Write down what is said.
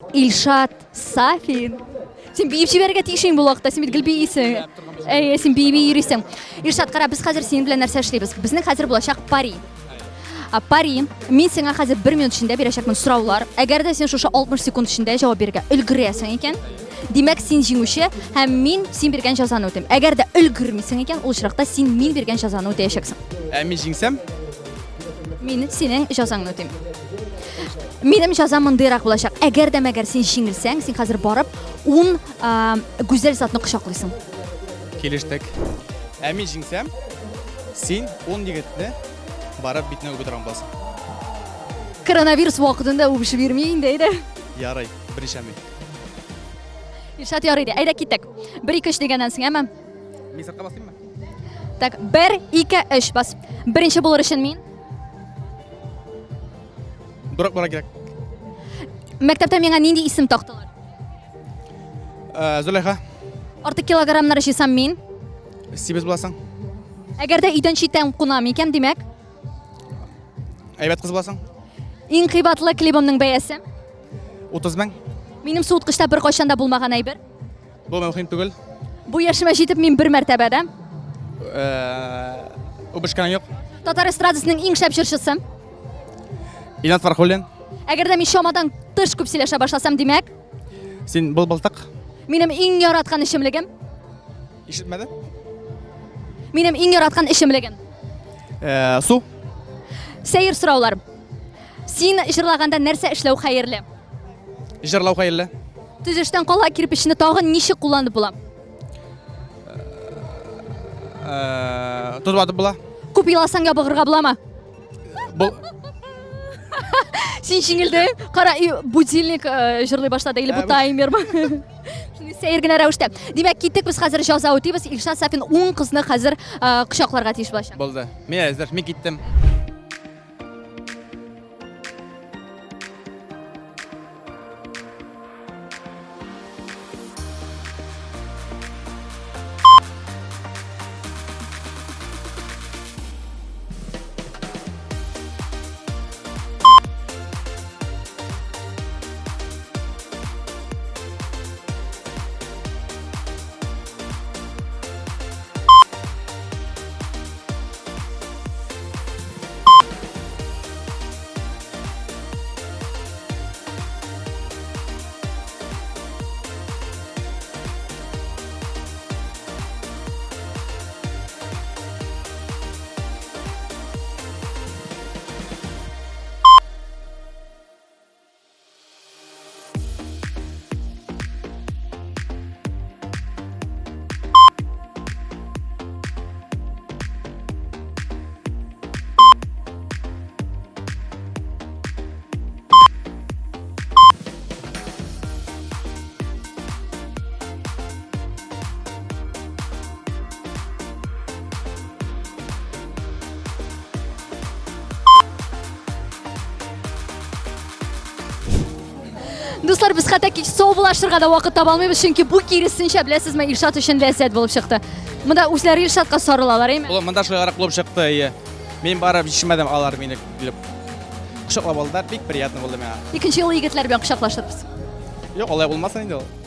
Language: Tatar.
Илшат Сафин. Син биеп җибәрергә тиешең бу вакытта, син бит гел биисең. Әйе, син бии бии йөрисең. Илшат, кара, без хәзер синең белән нәрсә эшлибез? Безнең хәзер булачак пари. А, Пари, мин сиңа хәзер бер минут эчендә бирәчәкмен сораулар. Әгәр дә син шушы 60 секунд эчендә җавап бирергә өлгерәсең икән, димәк, син җиңүче һәм мин син биргән җәзаны үтим. Әгәр дә өлгермисең икән, ул очракта син мин биргән җәзаны үтәячәксең. Ә мин җиңсәм? Мин синең җәзаңны үтим. Минем җәзам мондыйрак булачак. Әгәр дә мәгәр син җиңелсәң, син хәзер барып 10 гүзәл затны кочаклыйсың. Килештек. Ә мин җиңсәм, син 10 егетне барып битенә үбә торган буласың. Коронавирус вакытында үбешеп йөрми инде, әйдә. Ярый, берничә мин. Илшат ярый ди. Әйдә киттек. 1 2 3 дигәннән соң, әмма. Мин сыртка басыйммы? Так, 1 2 3 бас. Беренче булыр өчен мин. Дурак бара кирәк. Мәктәптә миңа нинди исем тактылар? Э, Зөләйха. Артык килограммнар җыйсам мин. Сибез буласың. Әгәр дә өйдән читтән кунам икән, димәк? Әйбәт кыз буласың. Иң кыйбатлы клибымның бәясе? 30 мең. Минем суыткычта беркайчан да булмаган әйбер. Бу мөһим түгел. Бу яшемә җитеп мин бер мәртәбә дә. Үбешкән юк. Татар эстрадасының иң шәп җырчысы. Илнат Фархуллин. Әгәр дә мин чамадан тыш күп сөйләшә башласам, димәк? Син был былтык. Минем иң яраткан эчемлегем. Ишетмәдем. Минем иң яраткан эчемлегем. Э, су. Сәер сораулар. Син җырлаганда нәрсә эшләү хәерле? Җырлау хәерле. Төзештән кала кирпечне тагын ничек кулланып була? Э, Тоз батып була. Күп еласаң ябыгырга буламы? Бу Син җиңелдең. Кара, и, будильник э, җырлый башлады, или бу таймер. Шундый сәер генә рәвештә. Димәк, киттек без хәзер җаза үтибез. Илшат Сафин 10 кызны хәзер э, кочакларга тиеш булачак. Булды. Мин әзер, мин киттем. Дуслар, без хәтта кич саубуллашырга да вакыт таба алмыйбыз, чөнки бу киресенчә, беләсезме, Илшат өчен ләззәт булып чыкты. Монда үзләре Илшатка сарылалар, әйме? Ул монда шулайрак булып чыкты, әйе. Мин барып җитешмәдем, алар мине килеп кочаклап алдылар, бик приятно булды миңа. Икенче юлы егетләр белән кочаклашырбыз. Юк, алай булмасын инде ул.